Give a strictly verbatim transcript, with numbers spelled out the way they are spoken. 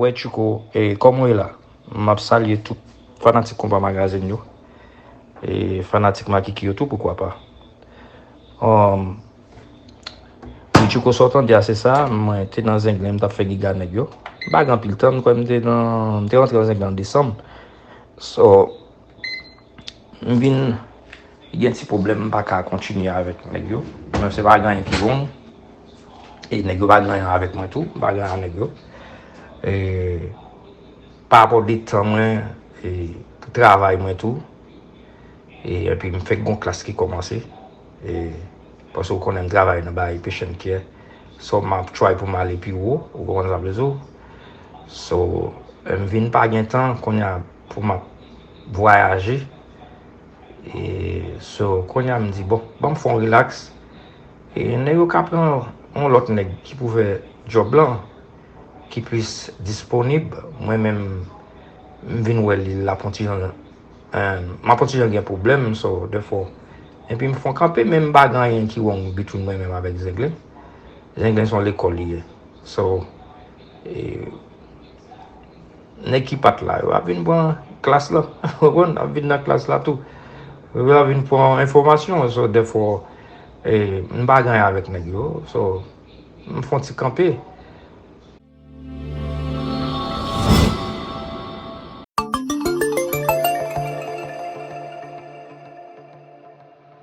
Wè Tchouko, e kòman w ye la? M ap salye tout fanatik Konpa Magazine yo. E fanatik Makiki yo tou, poukwa pa. Um, wi, Tchouko, sa w tande a, se sa. Mwen te nan Zenglen, m t ap fè giga nèg yo. M pa gen anpil tan, m kwè m te nan, m te rantre nan Zenglen an desanm. So, m vin gen ti pwoblèm, m pa ka kontinye avèk nèg yo. Mwen, se pa gen anyen ki wrong. E nèg yo pa gen anyen avèk mwen tou, m pa gen anyen ak nèg yo. E, pa rapò de tan mwen, e, pou travay mwen tou. E, epi m fèk gon klas ki kòmanse. E, paske w konnen m travay nan bagay patient care. So, m ap try pou m ale pi wo, ou konprann sa m vle di w. So, e, m vin pa gen tan, kounye a pou m ap vwayaje. E, so, kounye a m di, bon, ban m fè yon relax. E, nèg yo ka pran yon lòt nèg ki pou fè djòb lan, ki plis disponib. Mwen menm, m vin wè li l ap yon ti jan, e, m ap yon ti jan gen pwoblèm, so, defo. Epi m fè yon kanpe, men m pa gen anyen ki wrong between mwen menm avèk Zenglen. Zenglen se yon lekòl li ye. So, e, nèg ki pa t la, yo ap vin pran klas la. Ou konprann? Ap vin nan klas la tou. Yo ap vin pran enfòmasyon. So, defo, e, m pa gen anyen avèk nèg yo. So, m fè yon ti kanpe.